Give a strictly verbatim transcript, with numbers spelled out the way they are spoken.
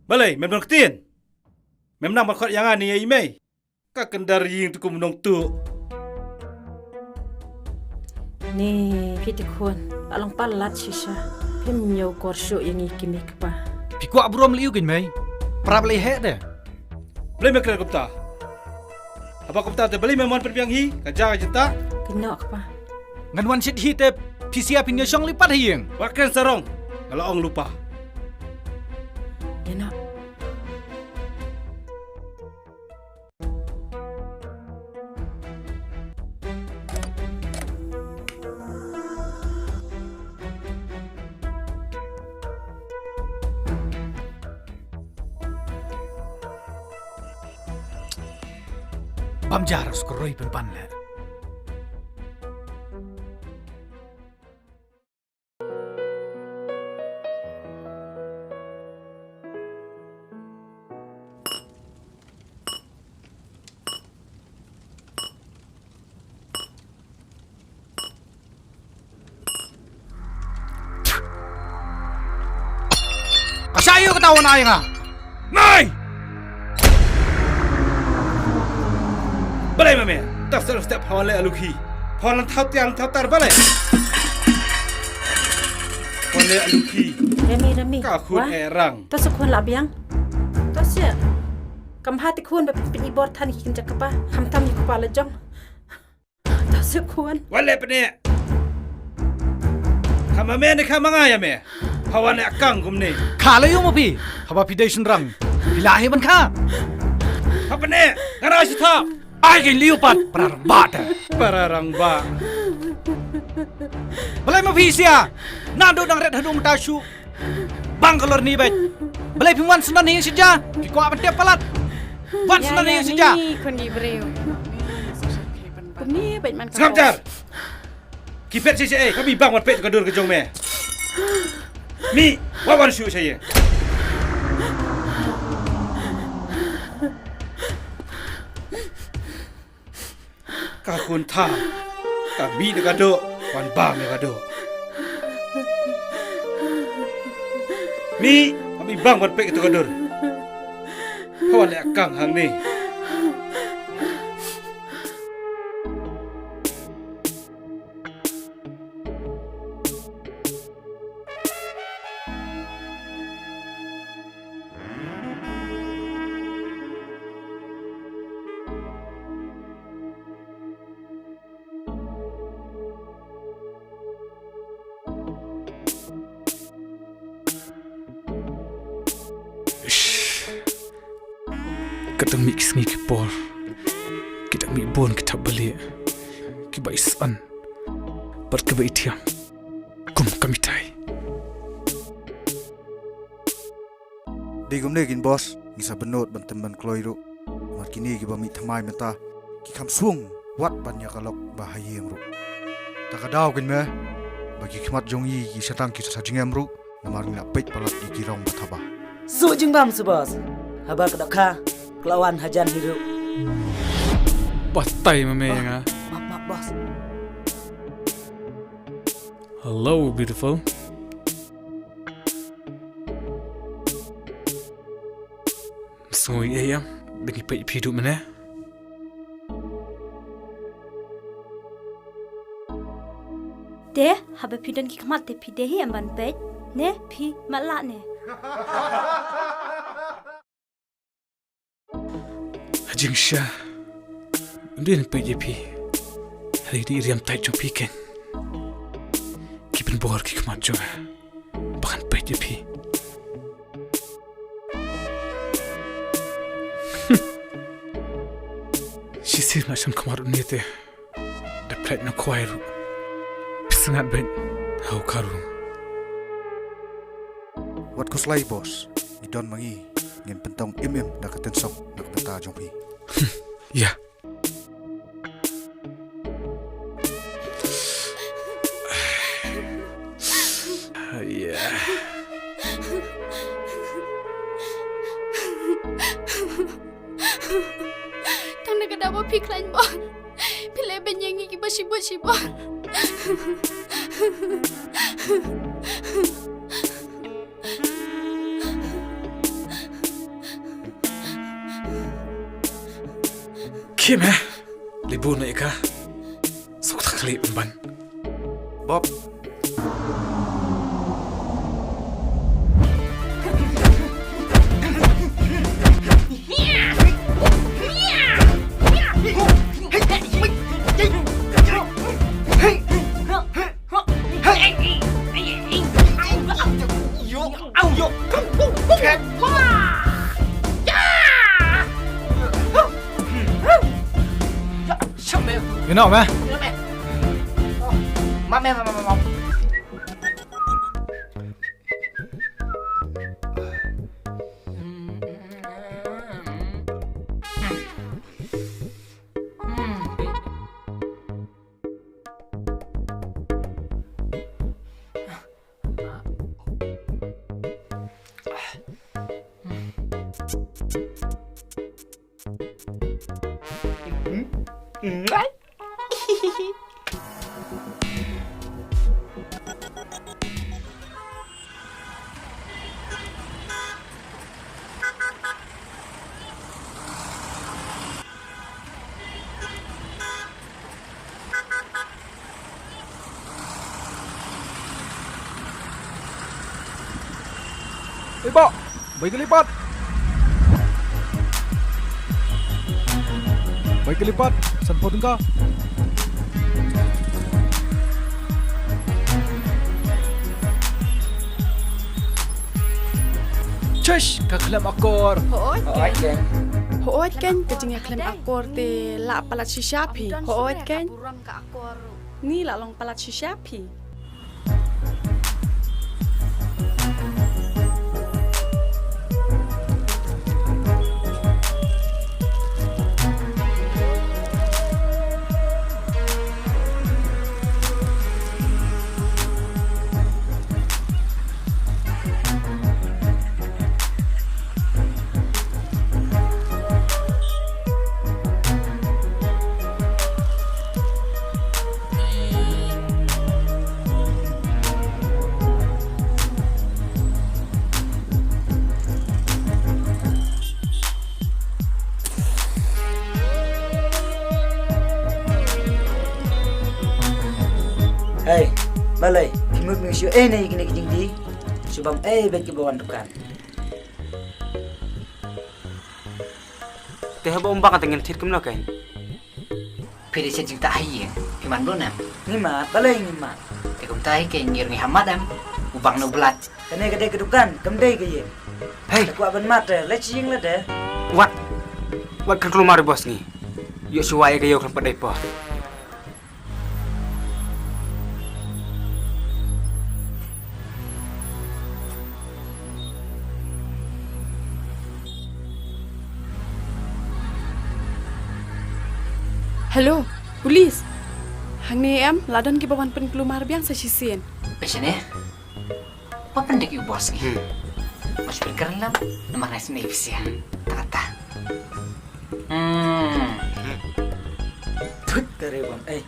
Balei, mem don ktien? Mem nang ban khot ïa nga ne ïa i mei? Ka kyndar ïing te kum nongtuh. Ni, phi te khun, ba long palat shisha. Phim ñiew kor shuh ïa ngi ki mei kpa. Phi kwah burom lei u kein mei. Prap lei heh de. Balei me kren kumta? Haba kumta te balei me mon pynbiang hi, ka ja ka jinta? Kynnoh kpa. Ngan wan shit hi te phi sia phin ïa shong lei pat ha ïing. Wat kren sarong, nga la ong lypa. Ïa noh. Bam jar skroi pynban leh. Ka shah ïoh kata wan ai nga. Nai! Balei ma me? Tap step step hawan le alukhi. Hawan thaw tiang thaw tar balei? Hawan le alukhi. Remi, Remi. Ka khun e rang. To sa khun la biang. To sa. Kam ha ti khun ba pin i bor than ki kin jakapa. Kham tam i kupa la jong. To sa khun. Wale pene. Kham ma me ne kham ma nga ïa me. Hawan e akang kumne. Kha la ïoh ma phi. Haba phi dei shynrang. Phi la hi ban kha. Ha pene. Ngara shi tha. Ai kein liu pat para rangbah te. Para rangbah. Balei ma phi sia? Naduh dang ret haduh mynta shu. Bang kalor ni beit. Balei phi wan sendon hi sija? Phi kwah ban tep palat. Wan sendon hi sija. Ni khun gi briew. Ni beit man ka. Sngap jar. Ki pet shisha eh, kami bang wat pet ka dur ka jong me. Mi, wa wan shu sha ye. Ka khun tha, ka mi de ka do, wan ba me ka do. Mi, kami bang wat pet ka dur. Ka wan le akang hang ni. Ish. Ka dang mih ki sngi ki por. Ki dang mih bun ki thap balieh. Kiba i san. Bad kiba i thiam. Kum ka mitai. Dei kumne kin boss, ngi sa bynnud ban tem ban kloi ruh. Namar kine kiba mih thymmai mynta ki kham swung wat ban ïa ka lok ba ha ïing ruh. Ta ka daw kin me ba ki khmat jong ngi ki shatang ki sa jingem ruh. Namar ngi la peit palat ïa ki rong ba thaba. Shu jingbam shu boss. Haba ka dohkha ka la wan hajan hi ruh. Batai ma me ïa nga. Map map boss. Hello beautiful. Sngew ei em, ba ngi peit phi duh mynne. Te haba phi don ki khmat te phi dei hi em ban peit ne phi matlah ne. Ha jingshisha ym dei ban peit ïa phi. Hynrei dei i riam tait jong phi kein ki pynbor ki khmat jong nga ba ngan peit ïa phi. Shisien nga shem khmat une te. Da pynlait na khwai ruh. Phi sngap beit ha u kharum. Wat khuslai boss, ngi don ma ngi. Ngin pyntong im im da ka tensong na ka bynta jong phi. Ïa. Ïa. Tang da ka daw ba phi khlaiñ bor. Phi leh beiñ ïa ngi kiba shibun shibun. Kim eh. Libu no ika. Sok tak kali pemban. Bob. Ina me. Ma me ma ma ma. Ei, Bah, bai ka lipat. Bai ka lipat, san phew tyngka. Chish, ka khlem akor. Hooid kein. Hooid kein, ka jingïakhlem akor te la palat shisha phi. Hooid kein. Ni la long palat shisha phi. Hei, balei, phi mut me shu ei ne kine ki jingdie? Shu bam ei bad kiba wan dukan. Te haba um bang te ngin thied kumno kein? Phi dei shet jingtah ha ïing, phi man bluh ne em? Ngi mad, balei ngi mad? Te kumta hi kein ngi ruh ngi hap mad em? U bang ne u blad. Kane ka dei ka dukan, kam dei ka ïing. Hei. Te kwah ban mad te, leit sha ïing lade. Wat. Wat kren klumar ïa u boss ngi. Ïoh shuwa ïa ka ïew khlem pat dei por. Hello, police. Hangne em, la don kiba wan pynkulmar biang sa shisien. Phi shane? Wat pyndik ïa u boss ngi. Hmm. Mas pynker lam, namar ngi sngewbha pisa. Hmm. Ta kata. Hmm. Tut, ka re bang. Eh.